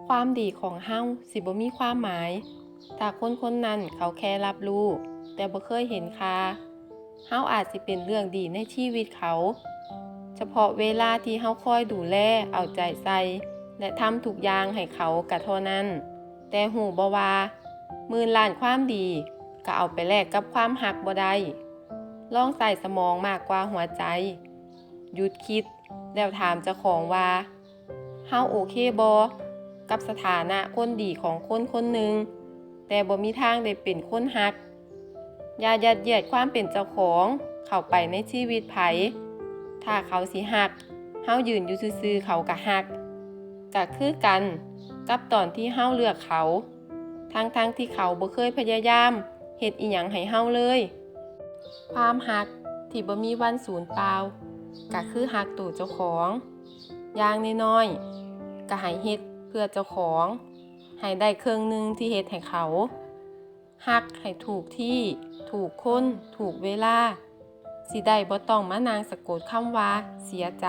ຄວາມດີຂອງເຮົາຊິບໍ່ມີຄວາມໝາຍ ຖ້າຄົນຄົນນັ້ນເຂົາແຄ່ຮັບຮູ້ ແຕ່ບໍ່ເຄີຍເຫັນຄ່າ. ເຮົາອາດຊິເປັນເລື່ອງດີໃນຊີວິດເຂົາ ສະເພາະເວລາທີ່ເຮົາຄອຍດູແລ ເອົາໃຈໃສ່ ແລະ ທຳທຸກຢ່າງໃຫ້ເຂົາກະເທົ່ານັ້ນ. ແຕ່ຮູ້ບໍ່ວ່າ ໝື່ນລ້ານຄວາມດີ ກະເອົາໄປແລກກັບຄວາມຮັກບໍ່ໄດ້. ລອງໃຊ້ສະໝອງມາກກວ່າຫົວໃຈ. ຢຸດຄິດ ແລ້ວຖາມເຈົ້າຂອງວ່າ ເຮົາໂອເຄບໍ່ ກັບສະຖານະຄົນດີຂອງຄົນຄົນໜຶ່ງ ແຕ່ບໍ່ມີທາງໄດ້ເປັນຄົນຮັກ? ຢ່າຍັດຢຽດຄວາມເປັນເຈົ້າຂອງເຂົ້າໄປໃນຊີວິດໃຜ. ຖ້າເຂົາຊິຮັກ ເຮົາຢືນຢູ່ຊື່ໆ ເຂົາກະຮັກ. ກະຄືກັນກັບຕອນທີ່ເຮົາເລືອກເຂົາ ທັງໆທີ່ເຂົາບໍ່ເຄີຍພະຍາຍາມເຮັດອີ່ຫຍັງໃຫ້ເຮົາເລີຍ. ຄວາມຮັກທີ່ບໍ່ມີວັນສູນເປົ່າ ກະຄືຮັກໂຕເຈົ້າຂອງ. ຢ່າງນ້ອຍໆ ກະໃຫ້ເຮັດເພື່ອເຈົ້າຂອງ ໃຫ້ໄດ້ເຄິ່ງໜຶ່ງທີ່ເຮັດໃຫ້ເຂົາ. ຮັກໃຫ້ຖືກທີ່, ຖືກຄົນ, ຖືກເວລາ. ຊິໄດ້ບໍ່ຕ້ອງມານັ່ງສະກົດຄຳວ່າເສຍໃຈ.